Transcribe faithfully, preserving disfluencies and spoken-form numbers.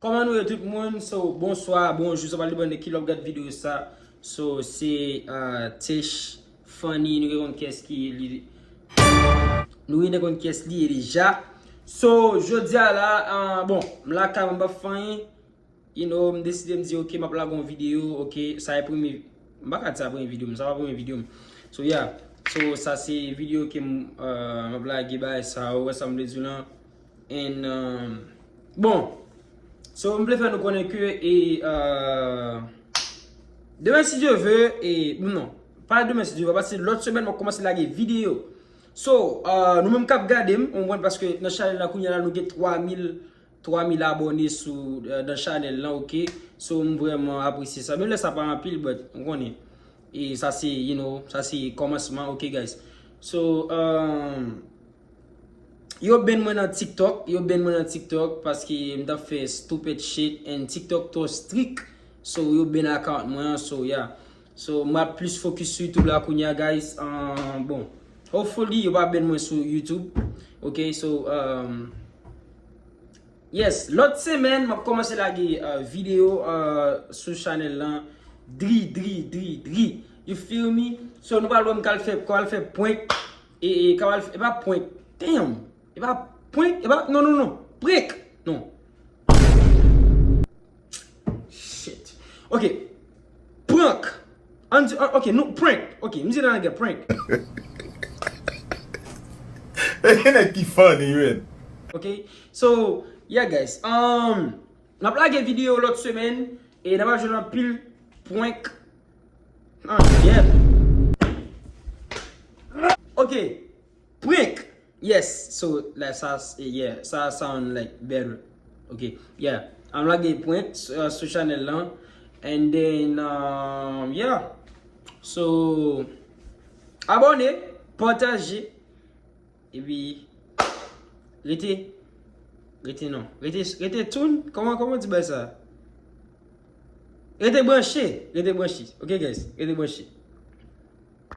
Kòman nou ye tout moun? So, bonswa, bonjou, sa pral depann de ki lè w ap gad videyo sa. So, se uh, Tish Funny, nou rekonn kiyès ki li. Nou rekonn kiyès li ye deja. So, jodi a la, uh, bon, m lakay mwen, m p ap fè anyen. You know, m deside m di, ok, m ap lage yon videyo, ok, sa e premye, m pa ka di sa premye videyo m, sa pa premye videyo m. So, yeah, so, sa se videyo ke m, uh, m ap lage bagay sa, ou wè sa m vle di w lan. And, um, bon, so, m vle fè nou konnen ke, e, uh, demen si Dye vle, e, non, pa demen si Dye vle, paske lòt semèn, m ap kòmanse lage videyo. So, uh, nou menm k ap gade m, ou konprann, paske nan chanèl la, kounye a la, nou gen twa mil, twa mil abòne sou, uh, nan chanèl lan, ok? So, m vrèman apresye sa. Menm lè sa pa anpil, but, ou konnen. E sa se, you know, sa se kòmansman, ok, guys? So, um, Yo ban mwen nan TikTok, yo ban mwen nan TikTok paske m t ap fè stupid shit and TikTok twò strik. So, yo ban account mwen an, so, yeah. So, m ap plis focus sou YouTube la kounye a, guys. Uh, bon, hopefully, yo pa ban mwen sou YouTube. Ok, so, um, yes, lòt semèn, m ap kòmanse lage uh, videyo uh, sou chanèl lan. Dri, dri, dri, dri. You feel me? So, nou pral wè m k al fè, k al fè prank. E, e, k al, e pa prank. Damn. E pa prank. E pa, non, non, non. Prank. Non. Shit. Ok. Prank. An di, an, ok, nou, prank. Ok, m di nan anglè, prank. E gen nèg ki funny, man. Ok. So, yeah, guys. Um, n ap lage videyo lòt semèn. E n ap jwenn anpil prank. Ah, yeah. Ok. Prank. Yes. So, like, sa, yeah, sa sound, like, better. Ok. Yeah. An lage prank uh, sou chanèl lan. And then, um, yeah. So, abòne, pataje. Epi, rete, rete non. Rete, rete tune. Kòman, kòman di bagay sa? Rete branche, rete branche. Ok, guys, rete branche.